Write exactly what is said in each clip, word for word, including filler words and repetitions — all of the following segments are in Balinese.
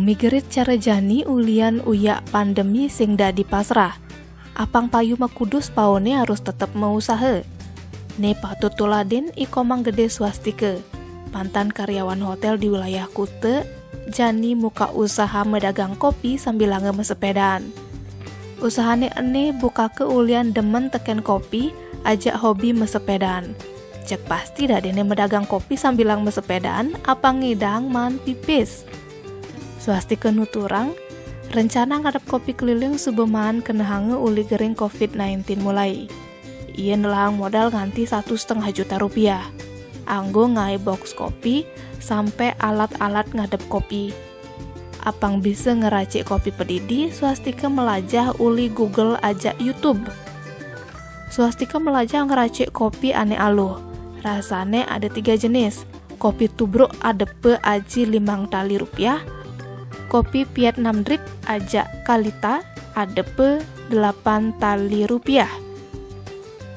Migerit cara jani ulian uyak pandemi sing dadi pasrah. Apang payu makudus paone harus tetep mausaha. Ne patut tuladin i Komang Gede Swastika, mantan karyawan hotel di wilayah Kuta, jani muka usaha medagang kopi sambilanga mesepedaan. Usahane ene bukaka ulian demen teken kopi, ajak hobi mesepedaan. Cek pasti dadene medagang kopi sambilang mesepedaan, apang ngidang maan pipis. Swastika nuturang, rencana ngadep kopi keliling suba maan kenehanga uli gering covid sembilan belas mulai. Ia nelahang modal nganti satu setengah juta rupiah. Anggo ngae box kopi sampe alat-alat ngadep kopi. Apang bisa ngeracik kopi pedidi, Swastika melajah uli Google ajak YouTube. Swastika melajah ngeracik kopi ane aluh. Rasane ada tiga jenis. Kopi tubruk adepe aji limang tali rupiah, kopi Vietnam drip ajak Kalita adepe delapan tali rupiah.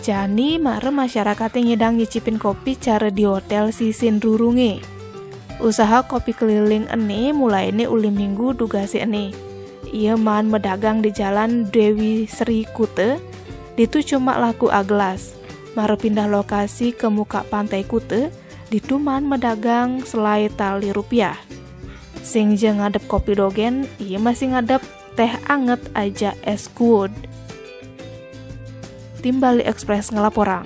Jani mara masyarakate ngidang nyicipin kopi cara di hotel sisin rurunge. Usaha kopi keliling ene mulaine uli minggu dugase ene. Ia maan medagang di Jalan Dewi Sri Kuta, ditu cuma laku agelas. Mara pindah lokasi ke muka pantai Kuta, ditu maan medagang selai tali rupiah. Sing ja ngadep kopi dogen, ia masih ngadep teh anget ajak es kuud. Tim Bali Express ngelaporang.